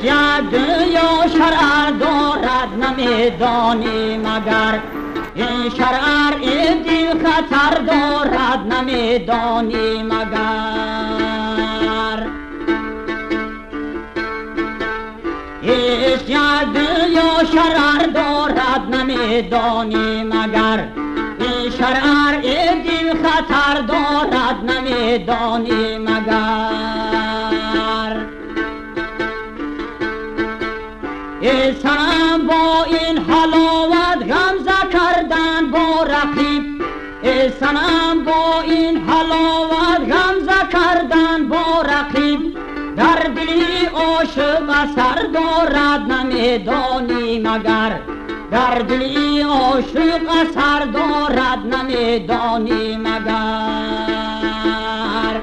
Як дунё шарар дорад намедонӣ магар, ин шарар ин дил хатар дорад намедонӣ магар. Ишқ як дунё шарар дорад намедонӣ магар, ин шарар ин дил хатар дорад намедонӣ магар. Эй санам бо ин ҳаловат ғамза кардан бо рақиб, эй санам бо ин ҳаловат ғамза кардан бо рақиб, дар дили ошиқ асар дорад намедонӣ магар, дар дили ошиқ асар дорад намедонӣ магар.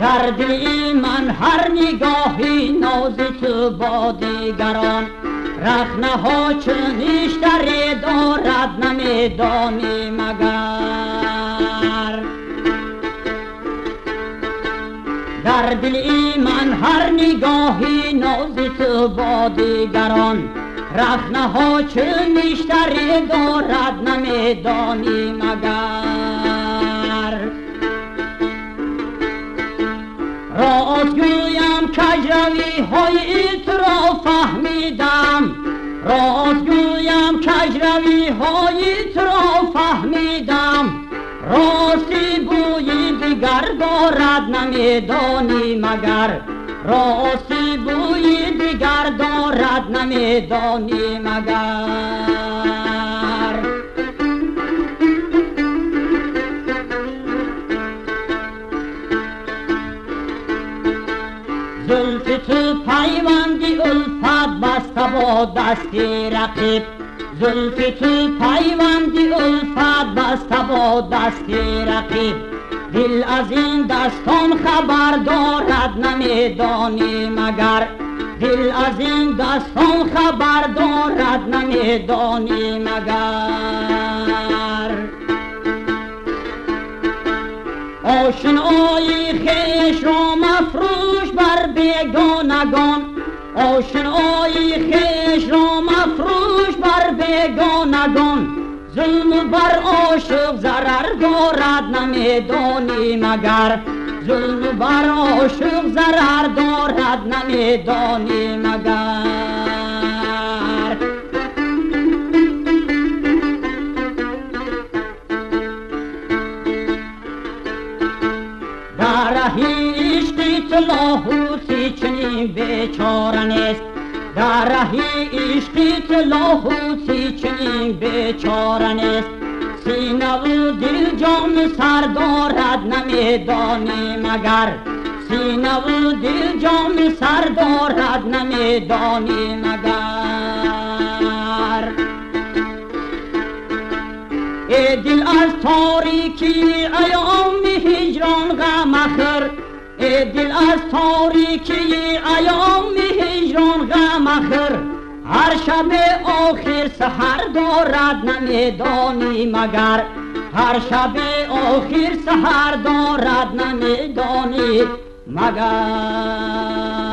Дар дили ман ҳар нигоҳи нози ту бо дигарон, рахнаҳо чун ништаре дорад намедонӣ магар. Дар дили ман ҳар нигоҳи нози ту бо дигарон, рахнаҳо чун ништаре дорад намедонӣ магар. Рост гӯям каҷравиҳои туро фаҳмидам, рост гӯям каҷравиҳои туро фаҳмидам, рости бӯи дигар дорад намедонӣ магар, рости бӯи дигар дорад намедонӣ магар. Зулфи ту пайванди улфат баста бо дасти рақиб, зулфи ту пайванди улфат баста бо дасти рақиб, дил аз ин дастон хабар дорад намедонӣ магар, дил аз ин дастон хабар дорад намедонӣ магар. Ошинои хешро мафрӯш бар бегонагон, ошинои хешро мафрӯш бар бегонагон, зулм бар ошиқ зарар дорад намедонӣ магар, зулм бар ошиқ зарар дорад намедонӣ магар. Дар раҳи ишқи ту лоҳутӣ чунин бечора нест, дар раҳи ишқи ту лоҳутӣ чунин бечора нест, синаву дил ҷоми сар дорад намедонӣ магар, синаву дил ҷоми сар дорад намедонӣ магар. Эй дил аз торикии айёми ҳиҷрон ғам махӯр, эй дил аз торикии айёми ҳиҷрон ғам махӯр, ҳар шаби охир саҳар дорад намедонӣ магар, ҳар шаби охир саҳар дорад намедонӣ магар.